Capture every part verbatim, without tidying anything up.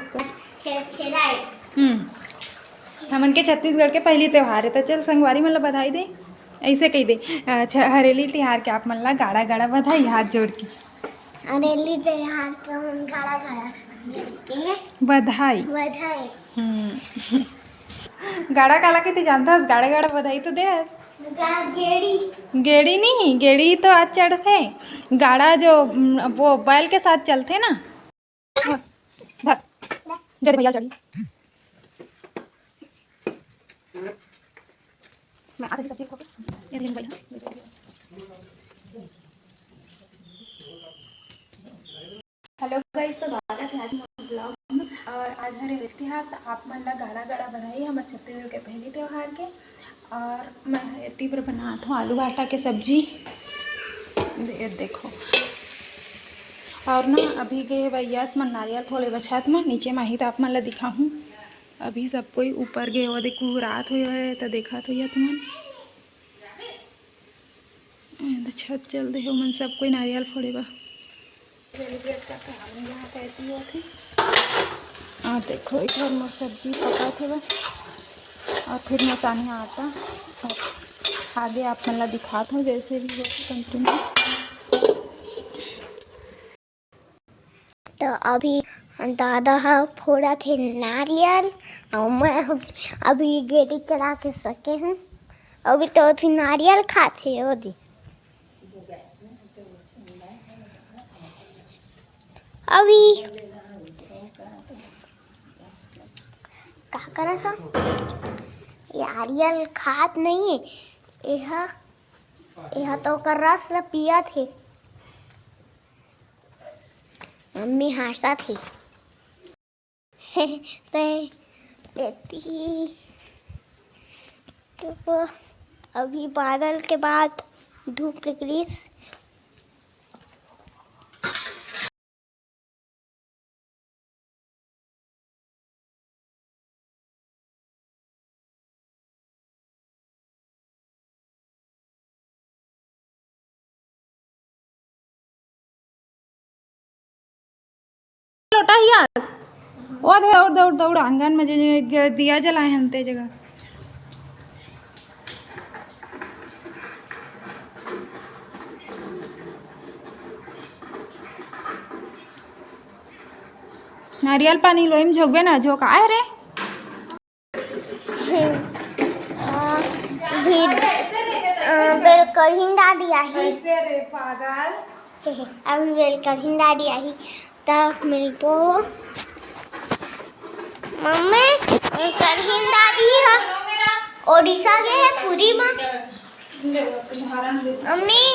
छेरछेराए। हम्म, हमन के छत्तीसगढ़ के पहली त्योहार हे, त चल संगवारी मन ला बधाई दे, ऐसे कही दे, अ, छ-, हरेली तिहार के आप मन ला गाड़ा गाड़ा बधाई, हाथ जोड़ के। हरेली तिहार के हम गाड़ा गाड़ा करके बधाई। बधाई। हम्म। गाड़ा काला कहिथे जानथस? गाड़ा गाड़ा बधाई तो देस। गा-, गेड़ी। गेड़ी नहीं, गेड़ी तो आज चढ़थे, गाड़ा जो, उम, वो बैल के साथ चलथे ना। धर, जल्दी भैया चढ़ी। मैं आधा सब्जी खा के, ये ले मोबाइल। हेलो गाइस, तो स्वागत है आज मोर ब्लॉग में। और आज हरे तिहार, तो आप मन ला गाड़ा गाड़ा बधाई हमर छत्तीसगढ़ के पहली त्योहार के। और मैं तीव्र बनात हूँ आलू भाटा के सब्जी। ये देखो, और ना अभी गे हे भैया मन नारियल फोड़े बर छत में, नीचे में ही तो आप मन ला दिखाहूँ। अभी सब कोई ऊपर गे, वो देखो रात हुई है तो देखा तो ये तुमन। ए, तो छत चल दे हे, ओमन सब कोई नारियल फोड़े बा। जल्दी अब तक हमन यहाँ कैसी होत हे। और देखो, एक बार मोर सब्जी पकात हे बा। और फिर मसानी आटा। और आगे आप मन ला दिखात हूँ, जैसे भी हो continue। तो अभी दादा ह फोड़त हे नारियल, अउ मैं अभी गेड़ी चला के सके हूँ। अभी तो ओती नारियल खात हे, ओदी। अभी का करत ह? नारियल खात नहीं हे, एहा, एहा तो ओकर रस ल पियत हे। मम्मी हाँसत हे। ते एती तो अभी बादल के बाद धूप निकलिस। लोटा ही आस, वो दे, और दौड़ दौड़ आंगन में जे, जे ग-, दिया जलाए हन ते जगह। नारियल पानी लोई में झोंकबे ना, झोंक आए रे। अ, भी, अ, बेलकरहिन दादी आही। कैसे रे पागल? अभी बेलकरहिन दादी आही, तब मिलबो। मम्मी, बेलकरहिन दादी ह, ओडिशा गे हे पूरी माँ। मम्मी,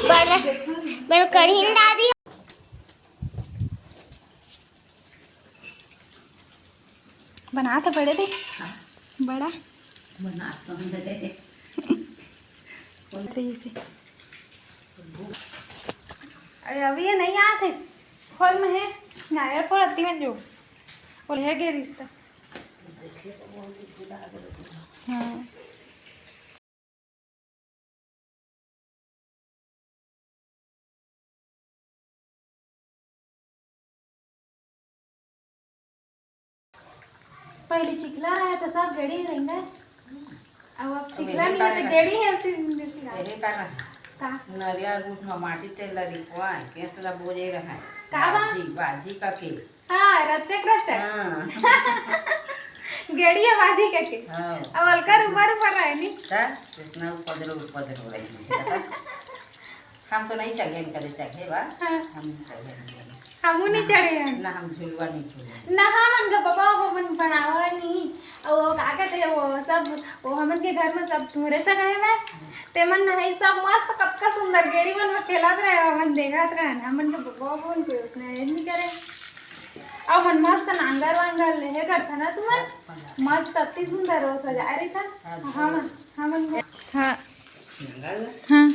बड़ा, बेलकरहिन दादी। बना तो बड़े दे। हाँ। बड़ा। बना तो हम दे दे। अरे इसे। अरे अभी ये नहीं आते। खोल में है। नारियल पर अति में जो। और ये के रिश्ता। हाँ। पहले चिखला रहे तो सब गेड़ी रहेंगे। अब, अब अब चिखला यही नहीं है तो कारण गेड़ी है उसी में चिखला। यही कारण है। का? नरिया रूट में माटी तेल ला रिखवाए, केस ला बोजे रहे। का बा? बाजी, बाजी का के। हाँ, रचक, रचक। हाँ। गेड़ी आवाज ही करके। हाँ। अब अलकर ऊपर ऊपर रहे नी। का? इतना उपद्रव, उपद्रव रही है। हम तो नहीं चढ़े, हम कदे चढ़े बा। हाँ। हम नहीं चढ़े, हम नहीं चढ़े। हमू नहीं चढ़े हैं। ना हम झुलवा नहीं झूले। ना हमन का बाबा वो मन बनावा नहीं। और वो का कहते हैं, वो सब, वो हमन के घर में सब तुहरे सगा है ना। ते मन है सब मस्त, कतका सुंदर गेड़ी मन में खेलत रहे, हमन देखत रहे। हमन के बाबा वो मन के उसने ये नहीं करे। अउ मन मस्त नांगर वांगर लेहे करथा ना तुमन, मस्त अति सुंदर वो सजाए रहिथा। हमन, हमन हाँ। हाँ।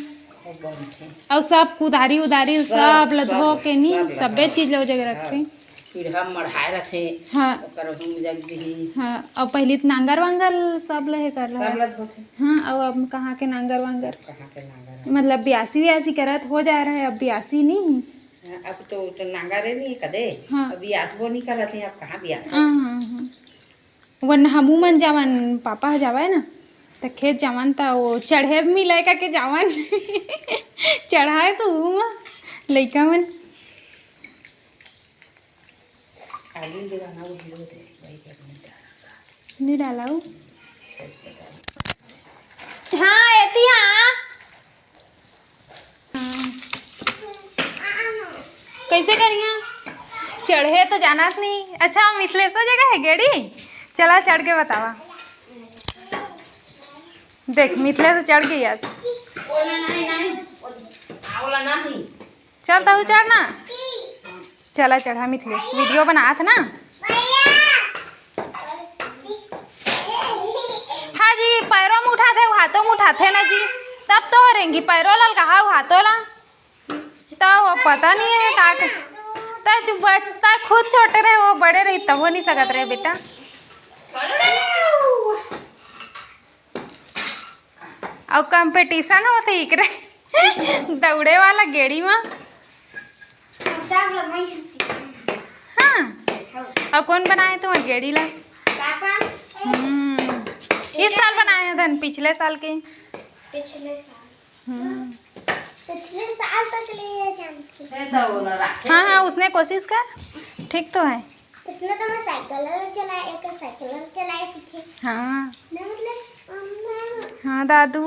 अउ सब कुदारी उदारी सब, सब ल सब, धो के नी, सब ल सबे धो। चीज ल ओ जगह हाँ। रखथे। पीढ़ा मढ़ाए रथे, हाँ। ओकर हम जग दिही। हाँ, अउ पहिली त नांगर वांगर सब ल हे कर रहा सब है। ल धोथे। हाँ, अउ अब कहाँ के नांगर वांगर? कहाँ के नांगर? मतलब बियासी वियासी करत हो जाए रहे, अब बियासी नहीं। अब तो, तो नांगा रे नहीं कदे। हाँ। अभी आसबो नहीं करत है, अब कहाँ भी आसबो? हाँ, हाँ, हाँ। वरना हमू मन जावन, पापा ह जावय ना, त खेत जावन, त वो चढ़े मिलय करके जावन। चढ़ाए तो हूँ लइका मन। आलू जो रहा ना, वो हीरो थे, वही करने जा रहा था। नहीं डाला वो। हाँ, एतिया। कैसे करिया? चढ़े तो जानास नहीं। अच्छा, मिथलेशो जगह है गेड़ी? चला, चढ़ के बतावा। देख, मिथलेश चढ़ गई आज। ओला नहीं, नहीं। ओला नहीं। चल, तहु चढ़ ना। चला, चढ़ा मिथलेश, वीडियो बनात ना। हाँ जी, पैरों में उठाथे, हाथों में उठाथे ना जी, तब तो हो रेंगी पैरों लाल कहा हाथों ला। तो वो पता नहीं है का। तय चुप, तय खुद छोटे रहे, वो बड़े रही तब वो नहीं सकत रहे बेटा। अउ कंपटीशन होथे इकरे दौड़े वाला गेड़ी मा। सब ला मैं हम सीखे। हाँ। हाँ। अउ कौन बनाए तुम्हार गेड़ी ला? पापा। हम्म। इस साल बनाए हैं धन, पिछले साल के। पिछले साल। हम्म। पिछले साल तक ले ये जानती। है तो वो ला रखे हाँ, हाँ, थे। उसने कोशिश कर, ठीक तो है। इसने तो मैं साइकिल चलाए, एक साइकिल चलाए सीखे। हाँ। ना मतलब, अम्मा। हाँ, दादू।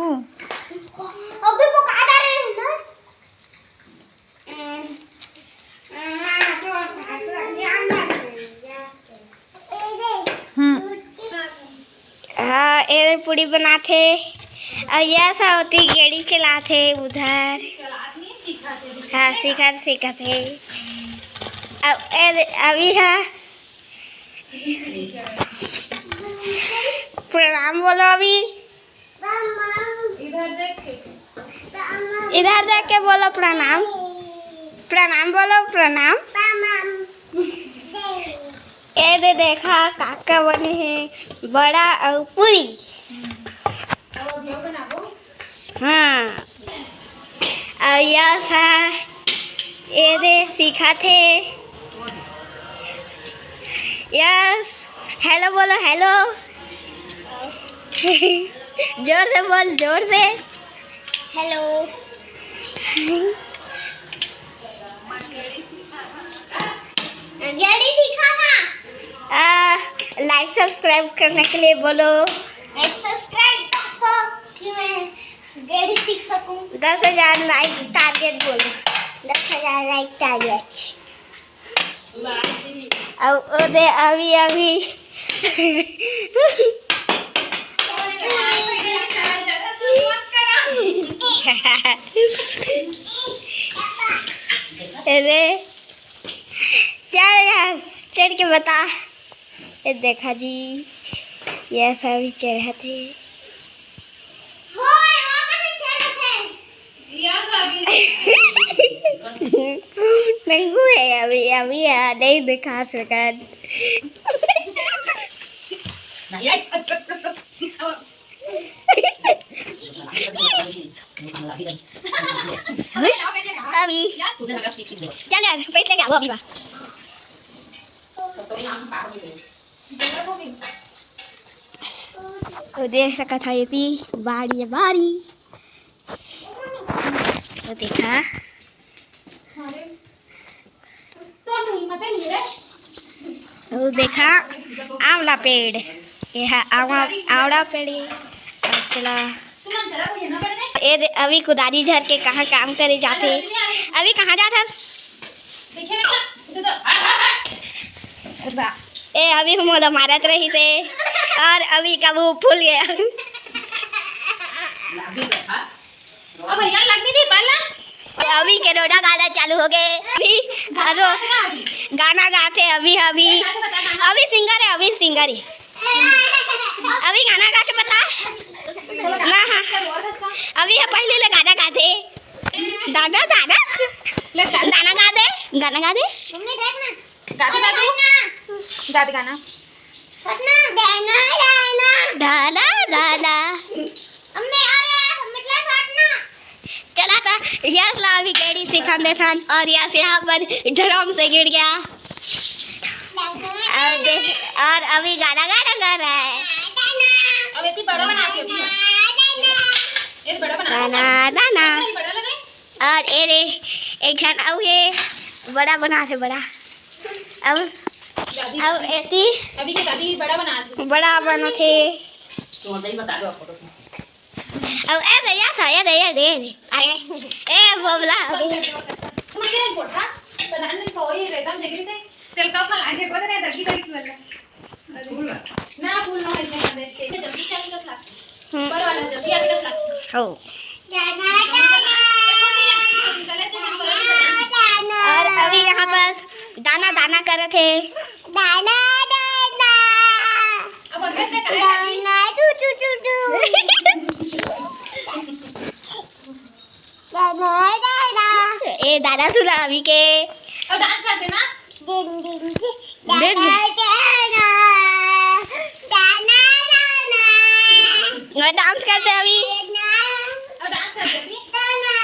अभी वो कहाँ जा रहे हैं ना? हम्म। हाँ, ये पूड़ी बनाथे। अउ यह सा होती गेड़ी चलाथे उधर। हाँ, सीखत, सीखत है। अब ए दे, अभी हाँ। प्रणाम बोलो अभी। इधर देख के। इधर देख के बोलो प्रणाम। प्रणाम बोलो, प्रणाम। ए दे देखा, काका बने हे बड़ा अउ पूरी। हाँ। अउ यस हा, ए दे सीखत हे। यस, हेलो बोलो, हेलो। जोर से बोल, जोर से। हेलो। गेड़ी सीखा था। आ, लाइक सब्सक्राइब करने के लिए बोलो। एक सब्सक्राइब दोस्तों कि मैं गेड़ी सीख सकूं। दस हजार लाइक टारगेट बोलो। दस हजार लाइक टारगेट। अब ओ दे अभी, अभी। अरे, चल यहाँ चढ़ के बता। ये देखा जी, ये सभी चढ़त हे। नंगू है अभी, अभी है, नहीं दिखा सकत। खुश? अभी चल यार, पेट लेके आओ अभी। तो देख सकत हा, ये बाड़ी है, बाड़ी। तो देखा, वो देखा, आंवला पेड़, ये हा आंवला, आंवला पेड़, ये। अच्छा, ये दे, अभी कुदारी धर के कहाँ काम करे जाथे। अभी कहाँ जात हस? ए, अभी मोला मारत रही से, और अभी का वो फूल गया। अब भैया लगनी थी पहला। अभी के रोजा गाना चालू हो गए। अभी गाना रो-, गाना गाते अभी, अभी, अभी सिंगर है, अभी सिंगर है। अभी गाना गा के बता। ना, हाँ। अभी है, पहले ले गाना गाते। दादा, दादा। गाना गा दे, गाना गा दे। मम्मी देख ना। गा दे, गा दे। गा दे गाना। हटना। दाना, दाना। दादा, दादा। अम्मी, अरे, मिथलेश हटना। चला, यस ला अभी गेड़ी सिखान देथन और यस यहाँ पर ड्रम से गिर गया। और दे-, और अभी गाना गाना गा रहा है। अब एती बड़ा बना के उठिया। ये बड़ा बना। दाना, दाना। ये बड़ा लगे। और ए रे, एक झन अउ हे, बड़ा बना थे बड़ा। अब, दादी, अब एती अभी के दादी बड़ा बना थे। बड़ा बना थे। तो दही बता दो आपको। अब ए दे, या सा, ए दे, ए दे, ए दे। अरे, ए बोबला, अरे। तुम ये बोल रहा, प्रधान ने तो ये रहता, हम देख रहे थे, चल का फल आगे को नहीं, दर्दी करी क्यों वाला? ना, फूल ना है, जल्दी चल, निकल ला। हम्म। ऊपर वाला, जल्दी आ, निकल ला। हो। और अभी यहाँ पास दाना, दाना करत हे। दाना, दाना। अब अंदर से काहे दाना, दू, दू, दू, दू। दाना, दाना। ए, दाना सुना अभी के। अब डांस कर देना। दिन, दिन, दिन। दिन। दाना, दाना। दाना, दाना। मैं डांस कर दे अभी। दाना। अब डांस कर दे अभी। दाना।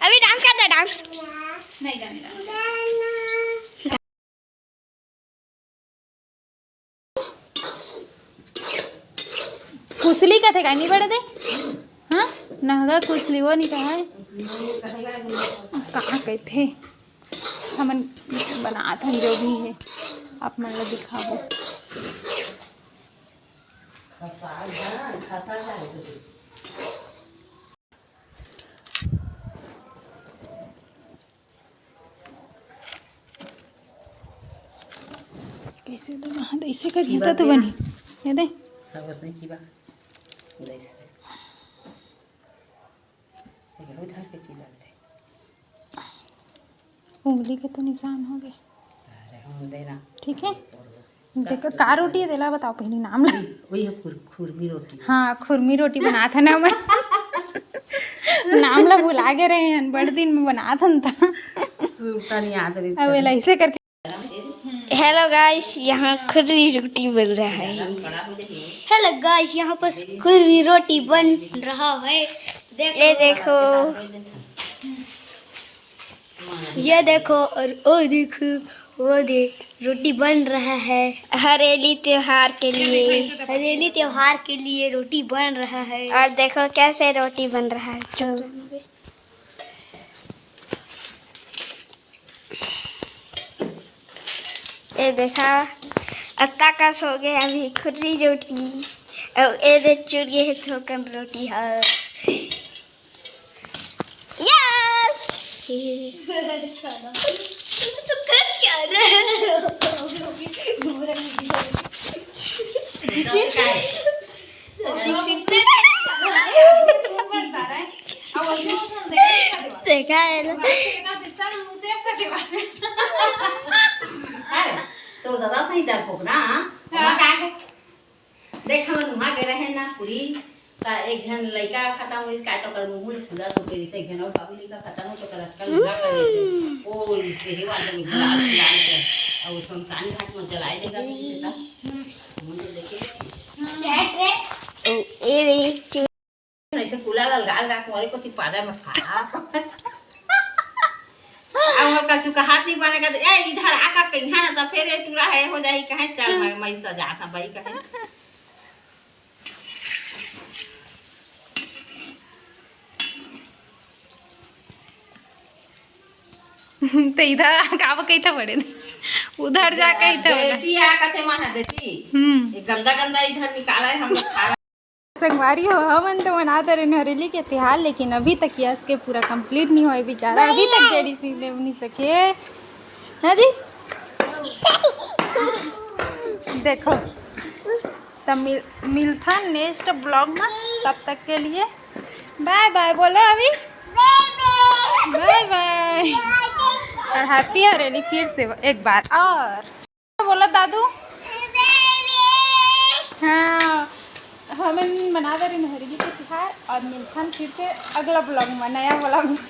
अभी डांस कर दे, डांस। नहीं जाने डांस। दाना। कुसली कथे का, नहीं बड़े दे? हाँ, नहगा कुसली वो नहीं कहा है। कहाँ कहथे? हमन बनात हन जो भी है, आप मन ला दिखाबो। कैसे तो वहाँ ऐसे कर देता तो बनी। ये दे। सब उसने की बात। उंगली के तो निशान हो गए। अरे, हम देना। ठीक है, देखो का रोटी है, तेला बताओ पहले नाम ला। वही है खुर-, खुरमी रोटी। हाँ, खुरमी रोटी बनात हन मैं। नाम ला भुला गे रहे हन, बड़ दिन में बनात हन त। सुरता नहीं याद रही। अब एला ऐसे करके। हेलो गाइस, यहाँ खुरमी रोटी बन रहा है। हेलो गाइस, यहाँ पर खुरमी रोटी बन रहा है। देखो। ये देखो। ये देखो और ओ देखो, वो दे, रोटी बन रहा है हरेली त्योहार के लिए। हरेली त्योहार के लिए रोटी बन रहा है। और देखो कैसे रोटी बन रहा है। चलो। ये देखा, अत्ता कस हो गया अभी खुरमी रोटी। अब ये दे चुर गए है थोकन रोटी है। यस। तो कर क्या रहे हो? देखा है ना? अरे, तोर दादा सही डरपोक ना, हाँ? हाँ। का है? देख, हमन उहाँ गे रहेन ना पूरी, त एक झन लइका खतम होइस, काय तो ओकर मुँह ल फूला तो करिस, एक झन अउ बाबू लइका खतम होइस, ओकर अटकल उहाँ कर देथे। ओ, सेहे वाला निकला, लाल, लाल के, अउ शमशान घाट म जलाए देगा, देखे त। हमन तो देखे। ओ, ए रे, ऐसे फूला ला लगा लगा के मोरे कोती पादा में खा। अब ओकर कछु कहात नहीं बने का, ए, इधर आ का कहिया ना, त फेर ए टूरा है हो जाही, कहे, "चल, मैं, मैं सजात हूँ भाई," कहे। ते इधर आ, का वो कहिथे बड़े? उधर जा कहिथे बड़े। देती आ कथे मन देती। हम्म। ये गंदा गंदा इधर निकाला है, हम लोग खा रहे हैं। संगवारी हो, हमन तो मनात रहेन हरेली के तिहार, लेकिन अभी तक यस के पूरा complete नहीं होए बेचारा, अभी तक गेड़ी सिले नहीं सके। हाँ जी, देखो, तब मिल, मिलथन next vlog में, तब तक के लिए bye bye बोलो अभी, bye bye। और happy हरेली फिर से एक बार और। बोला दादू। हाँ, हमन मना दे रहे हरेली के तिहार और मिलथन फिर से अगला vlog में, नया vlog में।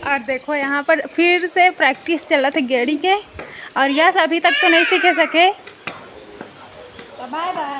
और देखो, यहाँ पर फिर से practice चलत है गेड़ी के, और यस अभी तक तो नहीं सीखे सके। तो bye bye।